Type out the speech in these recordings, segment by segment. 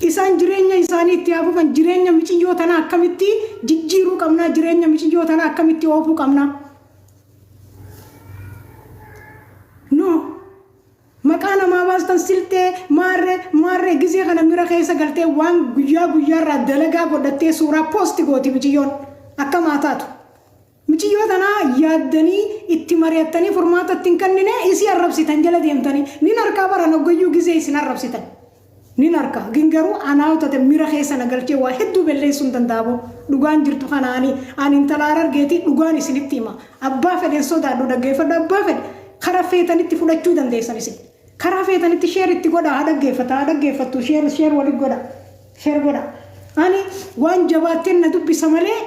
Isaan jireenya isaanii itti haa fufan. Jireenya miciyyoo tanaa akkamitti jijjiiruu qabnaa? Jireenya miciyyoo tanaa akkamitti oofuu qabnaa? No. Maqaa namaa baastan silxee maarree maarree gizee kana mira keessa galtee waan guyyaa guyyaarraa dalagaa godhattee suuraa post gooti miciyyoon. Akkam haa taatu. Miciyyoo tanaa yaaddanii itti mari'attanii furmaata itti hin kennine isii arrabsitan jala deemtanii. Nin arkaa baran hoggayyuu gizee isin arrabsitan. Nin arka. Gin garuu anaa yoo tate mira keessa na galchee waa hedduu belleessuun danda'a boo. Dhugaan jirtu kana ani ani intala Harargeeti dhugaan isinitti hima. Abbaa fedhen sodaadhu dhaggeeffadhu abbaa fedhe kara feetanitti fudhachuu dandeessan isin. Karaa feetanitti share itti godhaa haa dhaggeeffata haa dhaggeeffattu share share wali godha. Share godha. Ani waan jabaatteen na dubbisa malee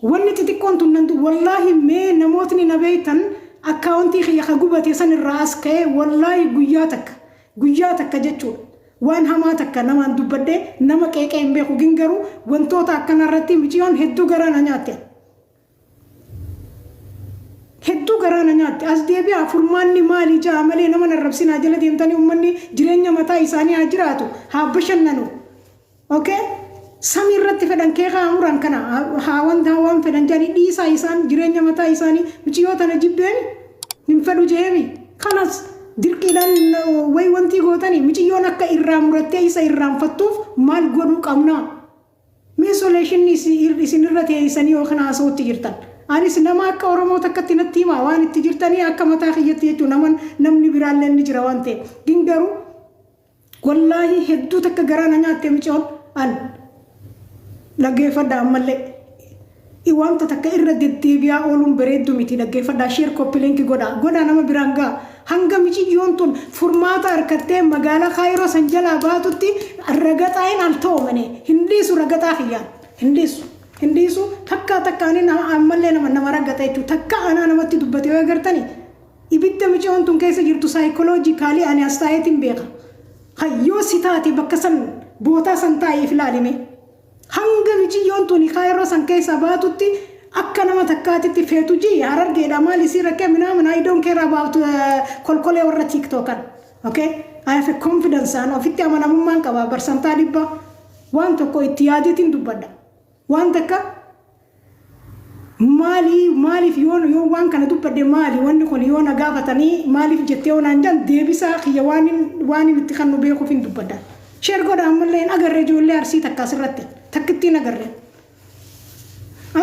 wanni xixiqqoon tun nan wallaahi mee namootni na beektan akkaawuntii kiyya ka gubate san irraa as ka'ee wallaahi guyyaa takka Guyyaa takka jechuudha. Waan hamaa takka namaan dubbadhee nama qeeqee hin beeku gin garuu wantoota akkanaa irratti miciyoon hedduu garaa na nyaatte. Hedduu garaa na nyaatte. As deebi'aa furmaanni maali ja'a malee nama hin arrabsinaa jala deemtanii ummanni jireenya mataa isaanii haa jiraatu haa bashannanu. Ok samii irratti fedhan keekaa haa muran kana haa wanta waan fedhan jedhanii dhiisaa isaan jireenya mataa isaanii miciyoo tana jibbeemi hin fedhu jeemi kanas dirqiidhaan way wantii gootanii miciyyoon akka irraa murattee isa irraanfattuuf maal godhuu qabnaa mee soleeshinni isin irra teessanii yookiin haasa'utti jirtan anis nama akka Oromoo takkatti natti himaa waan itti jirtanii akka mataa kiyyatti jechuun naman namni biraallee ni jira waan ta'eef gin garuu Wallaahi hedduu takka garaa na nyaatte micoon an dhaggeeffadha ammallee i wanta takka irra deddeebi'aa ooluun bareeddu miti dhaggeeffadhaa share copy link godhaa godhaa nama biraan ga'a hanga miciyyoon tun furmaata arkattee magaalaa kaayiroo san jalaa baatutti ragaxaayin al ta'u mane hin dhiisu ragaxaa kiyyaan hin dhiisu hin dhiisu takkaa takka ani ammallee nama nama ragaxa jechuudha takka anaa namatti dubbate yoo agartani Ibidda micayoon tun keessa jirtu psychologically ani as taa'eetin beeka. Hay yoo si taate bakka san bootaa san taa'i if laali mee. Hanga miciyyoon tuni kaayiroo san keessaa baatutti akka nama takkaatitti feetu ji harargeedha maal isii rakkee minaamin I don't care about kolkolee warra tiktookan. Okay? I have a confidence an ofitti amanamummaan qaba barsantaa dhibba waan tokko itti yaadeetin dubbadha. Waan takka Maali maaliif yoon yoo waan kana dubbadhe maali wanni kun yoo na gaafatanii maaliif jettee yoo naan jedhan deebisaa kiyya waanin waanin itti kannu beekuuf hin dubbadha. Share godha ammallee hin agarre ijoollee arsii takka asirratti takkitti hin agarre.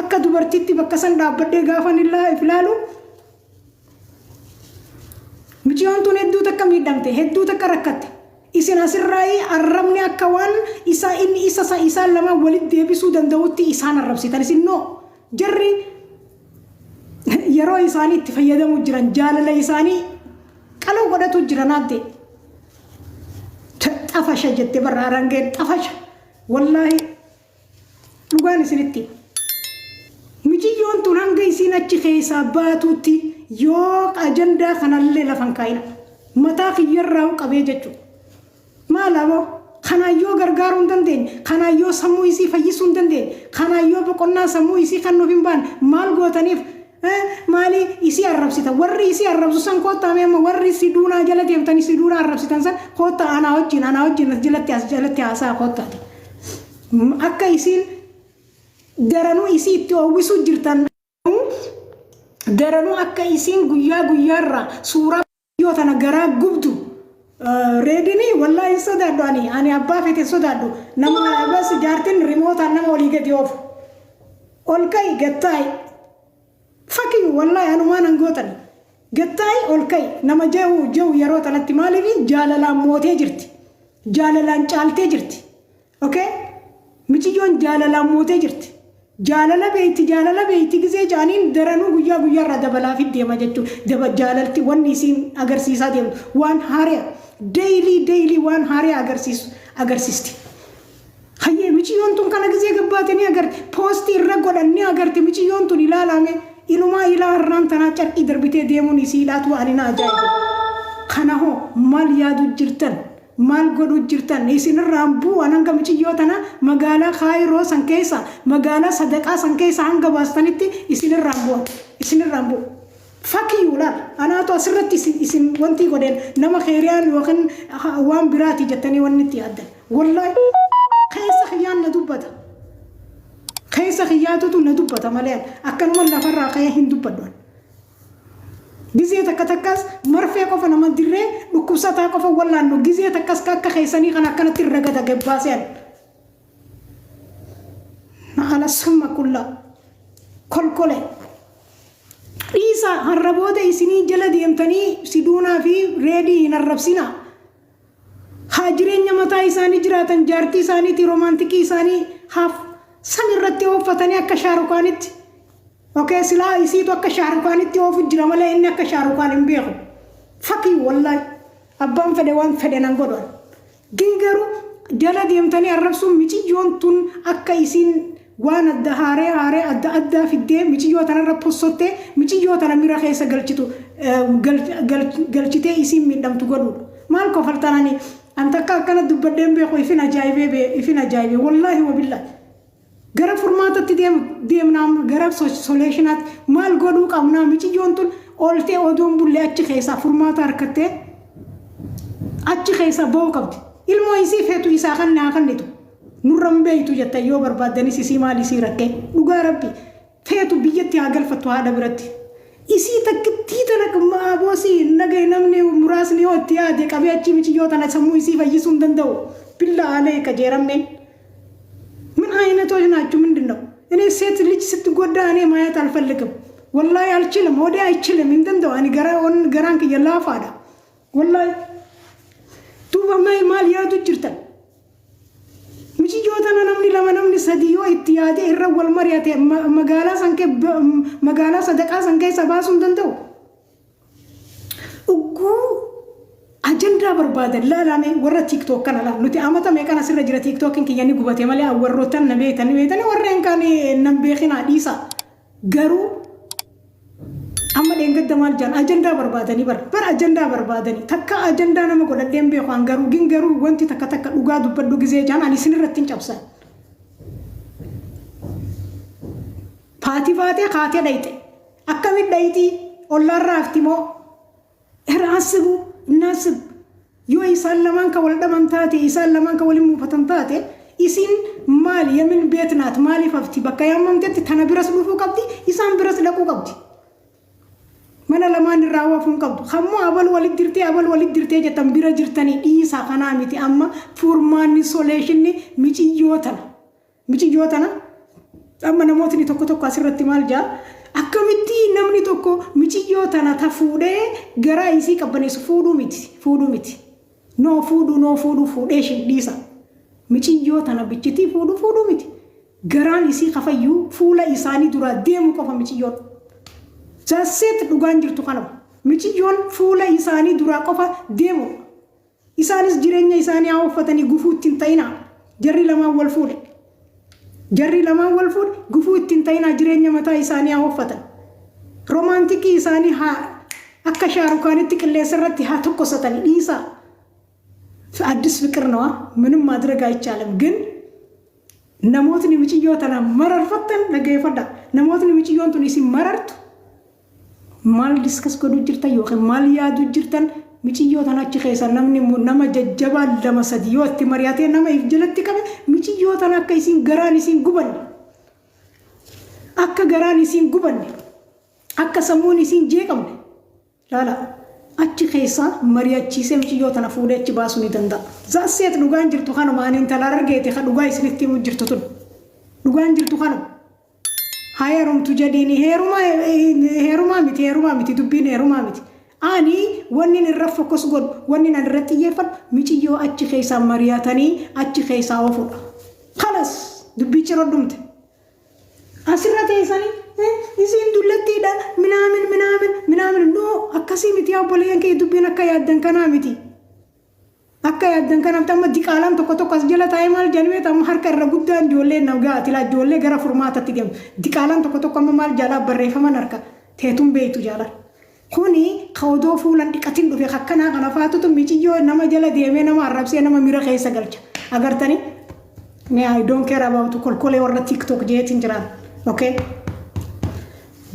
Akka dubartiitti bakka san dhaabbadhee gaafan if ilaalu Miciyoon tun hedduu takka miidhamte, hedduu takka rakkatte. Isin asirraayi arrabni akka waan isa inni isa isa isaan lamaan walitti deebisuu danda'utti isaan arrabsitan. Isin no jarri yeroo isaanii itti fayyadamuu jiran jaalala isaanii qaloo godhatu jiran aadde. Xafasha jette barra harangeen xafasha. Wallaahi Dhugaan isinitti hima. Miciyyoon tun hanga isiin achi keessaa baatuutti yoo ajandaa kanallee lafa hin kaa'ina. Mataa kiyyarraa qabee jechuudha. Maal aboo? Kanaan yoo gargaaruu hin dandeenye, kanaan yoo sammuu isii fayyisuu hin dandeenye, kanaan yoo boqonnaa sammuu isii kennuuf hin baane, maal gootaniif maali isii arrabsita? Warri isii arrabsu san koottaa mee amma warri si duunaa jala deemtanii si duunaa arrabsitan san koottaa anaa wajjin anaa wajjin as jalatti as jalatti haasaa koottaati. Akka isiin daranuu isii itti oowwisuu jirtan daranuu akka isiin guyyaa guyyaarraa suuraa yoo tana garaa gubdu reedini wallaahi hin sodaadhu ani ani abbaa feete hin sodaadhu nama bas jaartin rimootaan nama olii gadi oofu ol ka'i gattaa'i fakii wallaahi anumaan hangootan gattaa'i ol ka'i nama jehu jehu yeroo tanatti maaliif jaalalaan mootee jirti jaalalaan caaltee jirti. Ok miciyyoon jaalalaan mootee jirti. Jaalala beeyti jaalala beeyti gizee ja'aniin daranuu guyyaa guyyaarraa dabalaafi deema jechuudha. Daba jaalalti wanni isiin agarsiisaa deemtu waan haariya daily daily waan haariya agarsiisu agarsiisti. Hayyee miciyyoon tun kana gizee gabbaate ni agarti. Poostii irra godhan ni agarti miciyyoon tun ilaalaame inumaa ilaa har'aan tanaa carqii darbitee deemuun isiidhaatu ani na ajaa'ibe. Kana hoo maal yaadu jirtan? Maal godhuu jirtan? Isin irraa hin bu'u an hanga miciyyoo tana magaalaa Kaayiroo san keessa magaalaa sadaqaa san keessa hanga baastanitti isin irraa hin bu'an. Isin irraa hin bu'u. Fuck you laal. Anaatu asirratti isin wantii godheen nama keeriyaan yookiin waan biraati jettanii wanni itti yaaddan. Wallaahi keessa kiyyaan na dubbata. Keessa kiyyaatutu na dubbata malee akkanuma lafarraa ka'ee hin dubbadhu. Gizee takka takkas marfee qofa nama dirree dhukkubsataa qofa wallaannu, gizee takkas akka keessanii kan akkanatti ragada gabbaaseen. Ala summa kulla kolkole. Dhiisa, har'a booda isinii jala deemtanii Siduunaa fi Reedii hin arrabsinaa. Haa jireenya mataa isaanii jiraatan, jaartii isaaniitii romantic isaanii haaf san irratti ooffatanii akka Shaarukaanitti. Okay, silaa isiitu akka Shaarukaanitti oofu jira malee inni akka Shaarukaan hin beeku. Fuck you, wallaahi. Abbaan fedhe waan fedhe nan godhan. Gin garuu jala deemtanii arrabsuun miciyyoon tun akka isiin waan adda haaree haaree adda addaa fiddee miciyyoo tanarra possottee miciyyoo tana mira keessa galchitu galchitee isiin miidhamtu godhuudha. Maal kofaltanani? An takka akkana dubbadheen beeku, ifin ajaa'ibee, ifin ajaa'ibee, wallaahi wabillaahi. Gara furmaatatti deemnaa, gara solutionaatti maal godhuu qabnaa? Miciyyoon tun ooltee odoon bullee achi keessaa furmaata harkattee achi keessaa ba'uu qabdi. Ilmoo isii feetu isaa kan naa kennitu. Nurra hin beeytu jettan yoo barbaaddanis, isii maal isii rakkee? Dhugaa rabbi, feetu biyyatti haa galfattu haadha biratti. Isii takkittii tana maaboosii nagay namni muraasni yoo itti yaade qabee achi miciyyoo tana sammuu isii fayyisuu hin danda'u. Billa aleeka jeerammeen. ምን አይነቶች ናችሁ? ምንድን ነው? እኔ ሴት ልጅ ስትጎዳ እኔ ማየት አልፈልግም። ወላሂ አልችልም፣ ወዲ አይችልም። Hin danda'u ani, garaan kiyya laafaadha. Wallahi duuba maal yaadu jirtan? Miciyyoo tana namni lama, namni sadi yoo itti yaade irra wal mari'ate magaalaa san magaalaa sadaqaa san keessa baasuu hin danda'u. Ugguu ajandaa barbaadan laalame warra TikTok kana laal. Nuti amata meeqan asirra jira. TikTokiin kiyya ni gubate malee warroottan na beektan ni beektan, warreen kaan nan beekinaa dhiisa. Garuu amma dheengadda maal jaan? Ajandaa barbaadanii bar ajandaa barbaadanii. Takka ajandaa nama godhadheen beeku an, garuu gin garuu wanti takka takka dhugaa dubbadhu gizee jaan ani isinirratti hin cabsan. Paati baatee kaatee dhayxe, akkamit dhayxii ollaarraa hafti moo? አስቡ፣ እናስብ። Yoo isaan lamaan ka wal dhaban taate, isaan lamaan ka waliin muufatan taate, isin maal የምን ቤት ናት? Maaliif hafti? Bakka yaamamtetti tana biras dhufuu qabdi, isaan biras dhaquu qabdi. Mana lamaan irraa hafuu hin qabdu. Hammoo abal walit dirtee, abal walit dirtee jettan bira jirtanii dhiisaa. Kanaa miti amma furmaanni, solutionni miciyyoo tana. Miciyyoo tana amma namootni tokko tokko asirratti maal jaa? Akkamitti namni tokko miciyyoo tana ta fuudhee garaa isii qabbaneessu? Fuudhuu miti, fuudhuu miti. Noo fuudhuu, noo fuudhuu, fuudhee ishin dhiisa. Miciyyoo tana bichitii fuudhuu, fuudhuu miti. Garaan isii kafayyuu fuula isaanii duraa deemu qofa miciyyoon. Zaasseet dhugaan jirtu kanuma. Miciyyoon fuula isaanii duraa qofa deemu. Isaanis jireenya isaanii haa uffatanii, gufuu ittiin ta'inaa. Jarri lamaan wal fuudhe. Jarri lamaan wal fuudhe, gufuu ittiin ta'inaa, jireenya mataa isaanii haa uffatan. Romantic isaanii haa akka Shaarukaanitti qilleensa irratti haa tokkosatanii dhiisaa. አዲስ ፍቅር ነዋ። ምንም ማድረግ አይቻልም። ግን namootni miciyyoo tana mararfattan dhaggeeffadha. Namootni miciyyoon tun isin marartu maal discuss godhuu jirtan yookiin maal yaaduu jirtan? Miciyyoo tana achi keessa namni nama jajjabaa lama sadi yoo itti mari'atee nama if jalatti qabe, miciyyoo tana akka isin garaan isin gubanne, akka garaan isin gubanne, akka sammuun isin jeeqamne laala achi keessa mari'achiisee miciyyoo tana fuudhee achi baasuu ni danda'a. Zaasseet dhugaan jirtu kanuma. Ani intala argeeti ka dhugaa isinitti himu jirtu tun. Dhugaan jirtu kanuma. Haa heerumtu jedhiini, heeruma heerumaa miti, heerumaa miti, dubbiin heerumaa miti. Ani wanni irra focus godhu, wanni an irratti xiyyeeffadhu miciyyoo achi keessaa mari'atanii achi keessaa oofudha. خلاص, dubbii ciroo dhumte. Asirra teessanii isiin dullattiidha ምናምን ምናምን ምናምን, no, akkasii miti obboleeyyan kee, dubbiin akka yaaddan kanaa miti. Akka yaaddan kanaaf amma diqaalaan tokko tokko as jala taa'ee maal jedhamee amma harka irra guddaan ijoollee nagaa tilaa ijoollee gara furmaatatti deemu. Diqaalaan tokko tokko amma maal jaalaa barreeffaman harka teetuun beeytu jaalan. Kuni ka odoo fuulan dhiqatin dhufe akkanaa kana faatutu miciyyoo nama jala deemee nama arrabsee nama mira keessa galcha. Agartanii? Me I don't care about kolkolee warra TikTok jeetiin jiraan. Okay?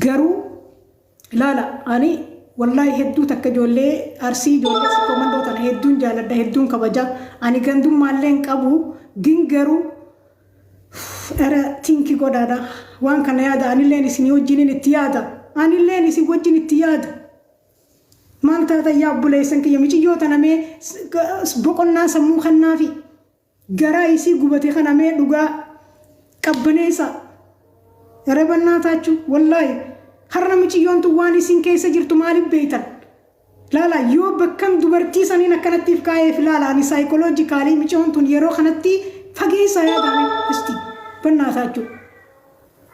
Garuu Ilaala, ani wallaahi hedduu takka ijoollee Arsii, ijoollee Sikkoo Mandoo tana hedduun jaaladha, hedduun kabaja. Ani gandummaallee hin qabu, gin garuu era think godhaadha. Waan kana yaada, anilleen isinii wajjiniin itti yaada. Anilleen isin wajjin itti yaada. Maal taatan yaa obboleessan kiyya, miciyyoo tana mee boqonnaa sammuu kannaafi. Garaa isii gubate kana mee dhugaa qabbaneessa. Ere bannaataachu wallaahi har'a miciyyoon tun waan isiin keessa jirtu maaliif beeytan? Laala, yoo bakkan dubartii saniin akkanattiif kaa'eef, laala, ani psychologically miciyyoon tun yeroo kanatti fageessaa yaadaame. Isti bannaataachu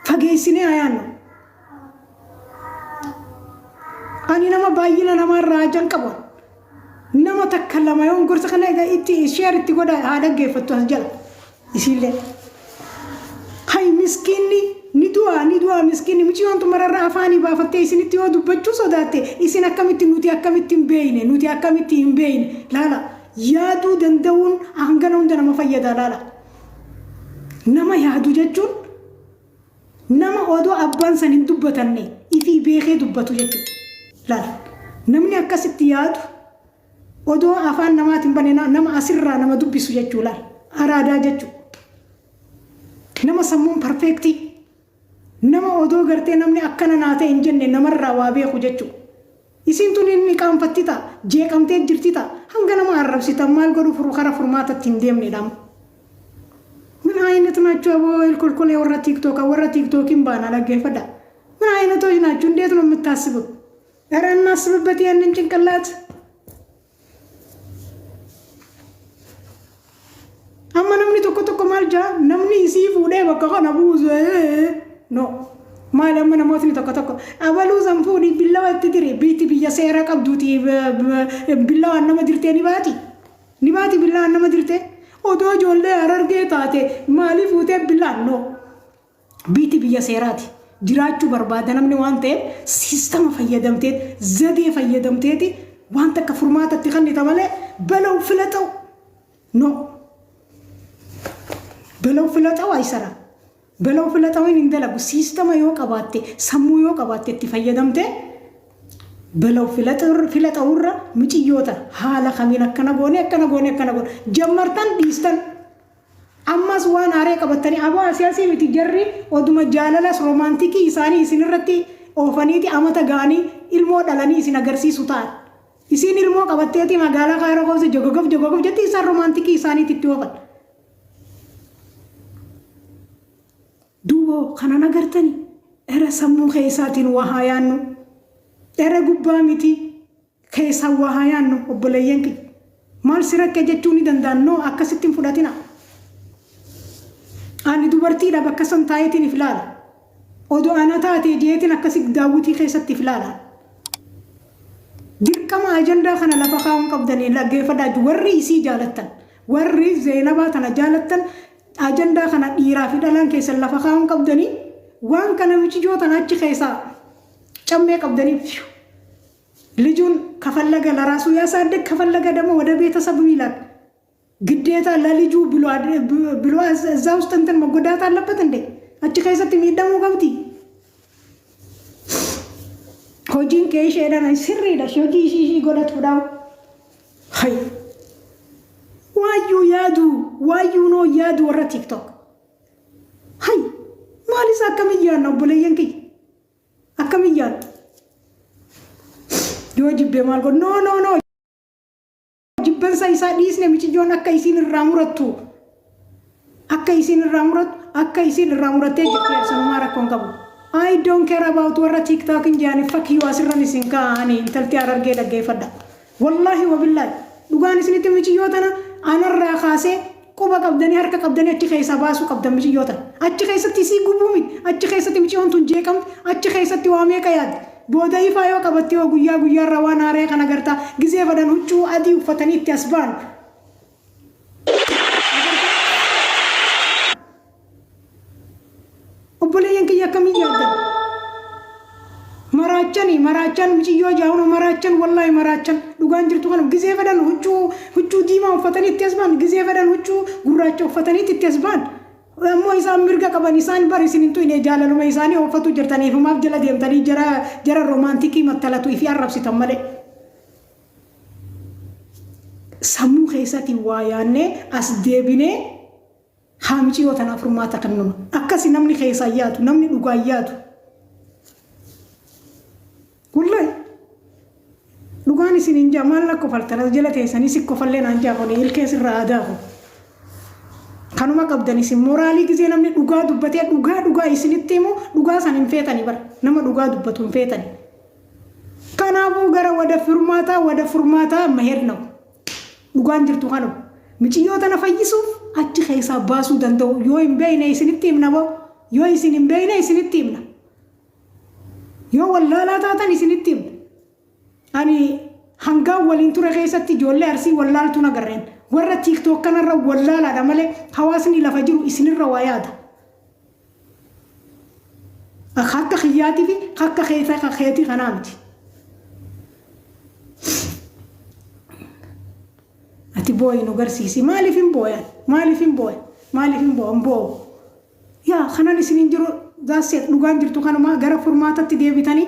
fageessinee haa yaannu. Ani nama baay'ina namaarraa ajan qabu. Nama takka lama yoon gorsa kana egaa itti share itti godha, haa dhaggeeffattu as jala. Isiillee. Hay miskiinni ni du'a, ni du'a miskiinni. Miciyyoon tun mararra afaanii baafattee isinitti yoo dubbachuu sodaatte, isin akkamitti, nuti akkamitti hin beeyne, nuti akkamitti hin beeyne? Laala, yaaduu danda'uun hangana hunda nama fayyada. Laala, nama yaadu jechuun nama odoo abbaan san hin dubbatanne ifii beekee dubbatu jechuudha. Laala, namni akkasitti yaadu odoo afaan namaatiin bane nama asirraa nama dubbisu jechuu. Laala, araadaa jechuu, nama sammuun perfect, nama odoo gartee namni akkana naa ta'e hin jenne namarraa waa beeku jechuu. Isiin tun inni qaanfatti ta'a, jeeqamtee jirti ta'a, hanga nama arrabsitan maal godhu furu kara furmaatatti hin deemnedha. ምን አይነት ናቸው? አቦ kolkolee warra TikTok, warra TikTokiin baana dhaggeeffadha. ምን አይነቶች ናቸው? እንዴት ነው የምታስቡት? ኧረ እናስብበት ያንን ጭንቅላት። Amma namni tokko tokko maal jaa, namni isii fuudhee bakka kana buusu no maal? Amma namootni tokko tokko abaluu san fuudhii billawa itti diri, biitti biyya seera qabduuti, billawaan nama dirtee ni baati, ni baati billawaan nama dirtee. Odoo ijoollee Harargee taate maaliif fuutee billaan? No, biitti biyya seeraati. Jiraachuu barbaada namni waan ta'eef system fayyadamteet, zadee fayyadamteeti waan takka furmaatatti kennita malee በለው ፍለጠው, no, በለው ፍለጠው አይሰራም። በለው ፍለጠው hin dalagu. System yoo qabaatte, sammuu yoo qabaatte, itti fayyadamte በለው ፍለጠውrra miciyyoota haala kamiin akkana goone, akkana goone, akkana goone jammartan dhiistan, ammas waan aaree qabattanii aboo asiyaasii miti. Jarri oduma jaalalas romantic isaanii isinirratti oofaniiti amata ga'anii ilmoo dhalanii isin agarsiisu ta'an. Isiin ilmoo qabatteeti magaalaa Kaayiroo keessa jogogof jogogof jetti, isaan romantic isaaniitti itti oofan. Duuba kanan agartani, era sammuu keessaatiin waa haa yaannu. Era gubbaa miti, keessaan waa haa yaannu, obboleeyyan kiyya. Maal si rakke jechuu ni danda'an, no, akkasitti hin fudhatina. Ani dubartiidha, bakka san taa'eetiin if ilaala. Odoo ana taate jeetiin akkasi daawwitii keessatti if ilaala. Dirqama ajandaa kana lafa kaa'uun qabdanii dhaggeeffadhaa. Warri isii jaalattan, warri Zeenabaa tana jaalattan, ajandaa kana dhiiraa fi dhalaan keessan lafa kaa'uun qabdanii. Waan kana micijoo tana achi keessaa cammee qabdanii ልጁን ከፈለገ ለራሱ ያሳድግ፣ ከፈለገ ደግሞ ወደ ቤተሰብ ይላክ። ግዴታ ለልጁ ብሎ እዛ ውስጥ እንትን መጎዳት አለበት እንዴ? Achi keessatti miidhamuu qabdi? Hojiin kee isheedhaan sirriidha. Hojii ishii ishii godhatuudhaaf. Hay. Waayyuu yaadu, waayyuu noo yaadu warra TikTok. Hay. Maal isa akkamiin yaadna, obboleeyyan kiyya? Akkamiin yaadna? Yoo jibbee maal godhu? No, no, no. Jibbansa isaa dhiisne, miciyyoon akka isiin irraa murattu. Akka isiin irraa murattu, akka isiin irraa murattee jirti, sanumaa rakkoon qabu. I don't care about warra TikTok hin jedhani. Fuck you. Asirran isin kaa'anii intalti Harargee dhaggeeffadha. Wallaahi wabillaahi dhugaan isinitti, miciyyoo tana anarraa kaasee quba qabdanii, harka qabdanii achi keessaa baasuu qabdan miciyyoo tana. Achi keessatti isii gubuu miti. Achi keessatti miciyyoon tun jeeqamti. Achi keessatti waa meeqa yaaddi. Booda ifaa yoo qabatte yoo guyyaa guyyaarraa waan haaree kana gartaa gizee fadhan huccuu adii uffatanii itti as ba'an. Obboleeyyan kiyya, akkamiin yaaddan? Maraachani, maraachan miciyyoo jaa'uun maraachan, wallaahi maraachan. Dhugaan jirtu kana, gizee fedhan huccuu diimaa uffatanii itti as ba'an, gizee fedhan huccuu gurraacha uffatanii itti as ba'an. Ammoo isaan mirga qaban isaan bar isin hin tuyne jaalaluma isaanii ooffatuu jirtanii ifumaaf jala deemtanii jara jara romaantikii mattalatu ifi arrabsitan malee. Sammuu keessatiin waa yaannee as deebinee haa miciyoo tanaaf furmaata kenninu. Akkasi namni keessaan yaadu namni dhugaan yaadu. Wallahi dhugaan isin hin jaa maal na kofaltan as jala teessanii si kofallee naan jaa kuni ilkee sirraa aadaa kun. Kanuma qabdan isin moraalii gizee namni dhugaa dubbatee dhugaa dhugaa isinitti himu dhugaa san hin feetani bara nama dhugaa dubbatu hin feetani. Kanaafuu gara wada furmaataa wada furmaataa maheer nawu. Dhugaan jirtu kanuma. Miciyyoo tana fayyisuuf achi keessaa baasuu danda'u yoo hin beekne isinitti himna boo yoo isin hin beekne isinitti himna. Yoo wallaalaa taatan isinitti himna. Ani hangaan waliin ture keessatti ijoollee Arsii wallaaltuun agarreen. Warra TikTok kanarra wallaalaadha malee hawaasni lafa jiru isinirra waa yaada. Akka kiyyaatii fi akka keessa keetii kanaa miti. Ati booyi nu garsiisi. Maaliif hin booyan? Maaliif hin booyan? Maaliif hin booyan? Boo'u. Yaa kanan isiniin jiru that's it dhugaan jirtu kanuma gara furmaatatti deebitanii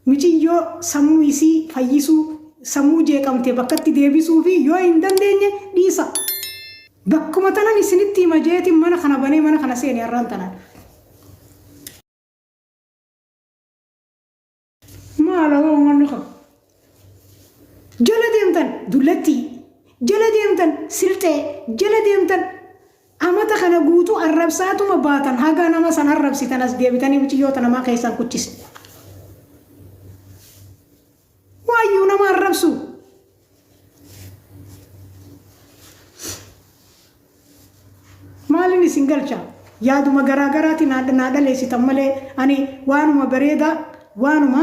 miciyyoo sammuu isii fayyisuu sammuu jeeqamte bakkatti deebisuu fi yoo hin dandeenye dhiisa. Bakkuma tanan isinitti hima jeetiin mana kana banee mana kana seene har'aan tanaan. Maal awoo uummanni kun? Jala deemtan dullattii, jala deemtan silxee, jala deemtan amata kana guutuu arrabsaatuma baatan haga nama san arrabsitan as deebitanii miciyyoota namaa keessaan kuchisne. Waayyuu nama arrabsu. Maalin isin galcha? Yaaduma garaa garaatiin naa dhaleessitan malee ani waanuma bareedaa waanuma